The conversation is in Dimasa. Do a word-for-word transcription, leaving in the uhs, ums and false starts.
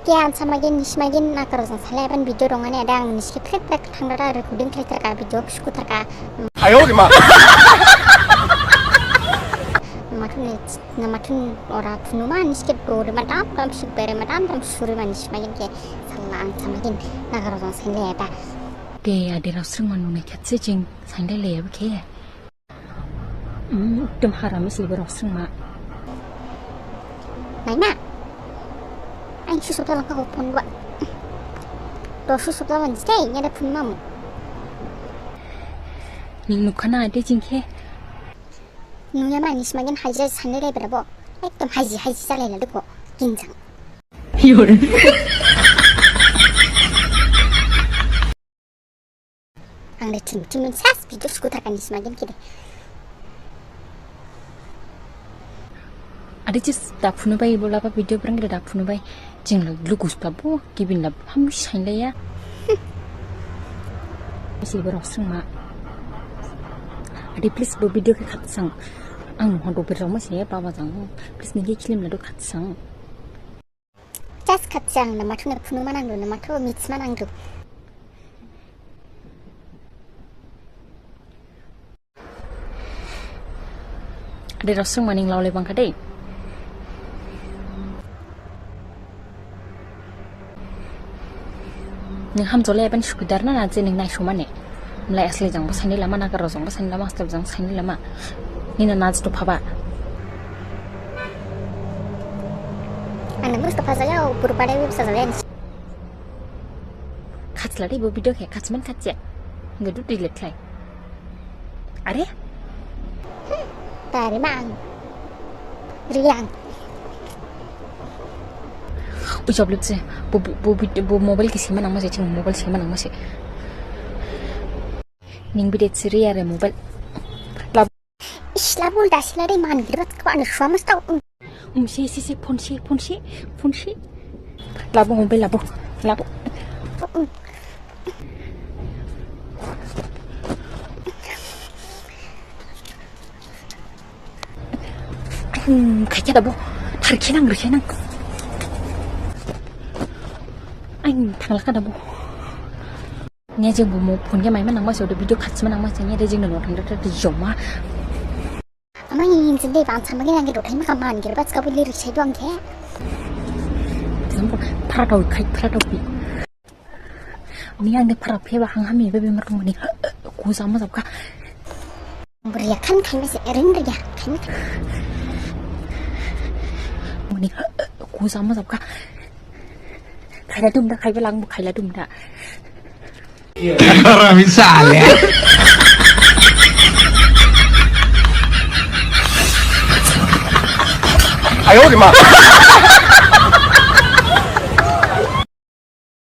Khe ang samagin, nisi magin, nagarao jang sailai ban video dong ani, ada ang nisi khe phrek phrek thangdada recording khlaitharkha, video sukutharkha. Ayo, rima. Mathun ni, na mathun ora phunuma nisi khe dori ma dam dam sik bere ma dam dam suri ma nisi magin khe sala ang samagin, nagarao jang sailai ada. Khe ade Raosringma nunai khatse jing sailai laiya bo khe. Ekdom haram isi bo Raosringma. Naima. Ang switch off jalangkha ho phone ba. To switch off jaban jite, yada phone mamu. Ning nukhana ade jing khe. Nuya ma nisi magin haji sailai laiba bo. Ekdom haji haji jalai ladu ko. Ginjang. Yore. Ang de thim thim sas video sukutharkha nisi magin khe de. Ade jis da phunubai, bolaba video brang de da phunubai. Jing la lugus ba bo, gibin la ham sailaiya. Isi bo Raosringma. Ade please bo video khe khatsang. Ang nohon do berao ma se baba jang. Please ning khe khlim ladu khatsang. Just khatsang, na mathu na phunuma nangdu, na mathu mithima nangdu. Ade Raosringma ning laolai bangkha dei. Ning hamjaolai ban sukidar na na je ning naisomane. Mlai aslai jang bo sailai lama, nagarao jang bo sailai lama, hostel jang sailai lama. Nina naj to phaba. Ana mus to phajaya, o purpade mus sajaya. Khatsla dei bo video khe, khatsiman khatse. Ngedu delete khlai. Are? Tari mang. Riang. Ujab lipse. Bo, bo, bo, bo, bo mobile khe sima nangma se, jing mobile sima nangma se. Ning bide siri are mobile. Lab- Ish, labul da sila dei man giri bat kau anu suamas tau. Um, si, si, si, phone si, phone si, phone si. Labo, mobile labo, labo. Hmm, khaikhe dabo. Tharkhe nang, rikhe nang. Aing thanglakha dabo. Nya jing bo mo phone khe maima nangma se, ode video khatsima nangma se, nya de jing no thangda ta joma. Ama yin jin de ban sama ge nang ge dothai ma kaman ge bas ka buli risai do ang khe. Sampo phara tau khai phara tau pi. Ni ang de phara phe ba hang hami be be mar mani. Ku sama jap ka. Bria khan khai ma se rin ria khai ma. Mani ku sama jap ka. Khaila dum da, khaiba lang bo khaila dum da. Haram sale. Ayo, di ma.